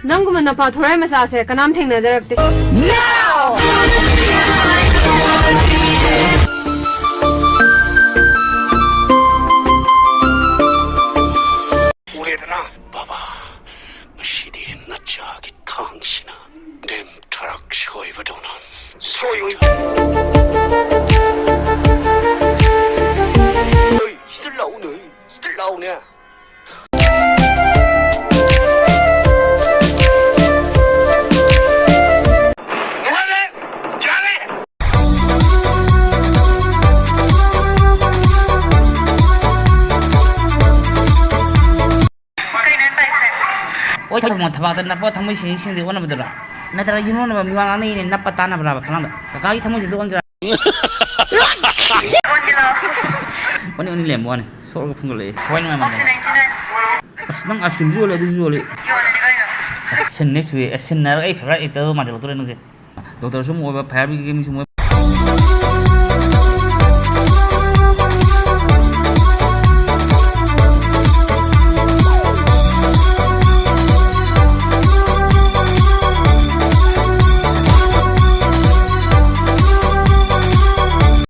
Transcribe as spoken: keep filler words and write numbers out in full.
ꯅꯪꯒꯨꯝꯕ ꯅꯄꯥ ꯊꯣꯔꯥꯏ ꯃꯆꯥꯁꯦ ꯀꯅꯥꯝ ꯊꯦꯡꯅꯗꯔꯛꯇꯦ꯫ ꯎꯔꯦꯗꯅ, ꯕꯥꯕꯥ, ꯉꯁꯤꯗꯤ ꯅꯆꯥꯒꯤ ꯊꯥꯡꯁꯤꯅ ꯅꯦꯝ ꯊꯔꯥꯛ ꯁꯣꯏꯕꯗꯧꯅ ꯁꯣꯏꯑꯣꯏ꯫ ꯍꯣꯏ, ꯁꯤꯗ ꯂꯥꯛꯎꯅꯦ, ꯁꯤꯗ ꯂꯥꯛꯎꯅꯦ꯫ ꯀꯩꯅꯣ ꯇꯧꯔꯤꯁꯦ? ꯑꯣꯏ ꯊꯕꯛ ꯊꯕꯥꯛꯇ ꯅꯞꯄ ꯊꯃꯣꯏ ꯁꯦꯡ ꯁꯦꯡꯗꯦ ꯑꯣꯟꯅꯕꯗꯨꯔꯥ? ꯅꯠꯇ꯭ꯔꯒ ꯌꯨꯝꯂꯣꯟꯅꯕ ꯃꯤꯋꯥ ꯉꯥꯡꯅꯩꯅꯦ ꯅꯞꯄ ꯇꯥꯟꯅꯕ꯭ꯔꯥꯕ ꯐꯃꯥꯡꯗ? ꯀꯀꯥꯒꯤ ꯊꯃꯣꯏꯁꯦ ꯑꯝꯇ ꯑꯣꯟꯒꯦꯔꯥ? ꯑꯣꯟꯒꯦ ꯂꯥꯛꯑꯣ꯫ ꯑꯣꯟꯅꯤ, ꯑꯣꯟꯅꯤ, ꯂꯦꯝꯕ ꯋꯥꯅꯤ꯫ ꯁꯣꯔꯒ ꯐꯨꯟꯒꯠꯂꯛꯑꯦ꯫ ꯊꯋꯥꯏ ꯅꯨꯡꯉꯥꯏꯃꯟꯗꯅ꯫ ꯑꯣꯛꯁꯤ ꯅꯥꯏꯟꯇꯤ ꯅꯥꯏꯟ꯫ ꯑꯁ, ꯅꯪ ice cream ꯁꯨ ꯌꯣꯜꯂꯦ, ꯑꯗꯨꯁꯨ ꯌꯣꯜꯂꯦ꯫ ꯌꯣꯜꯂꯤꯅꯤ ꯀꯩꯅꯣ꯫ ꯑꯁ, ꯁꯤꯟ ꯅꯦꯛꯁ ꯋꯤꯛ꯫ ꯑꯁ, ꯁꯤꯟ ꯍꯥꯏꯔꯒ ꯑꯩ favourite actor ꯗꯣ ꯃꯥꯟꯁꯤꯜꯂꯛꯇꯣꯔꯦ ꯅꯪꯁꯦ꯫ Doctor ꯁꯨ ꯑꯃꯨꯛ ꯑꯣꯏꯕ, fire brigade ꯃꯤꯁꯨ ꯑꯃꯨꯛ ꯑꯣꯏꯕ꯫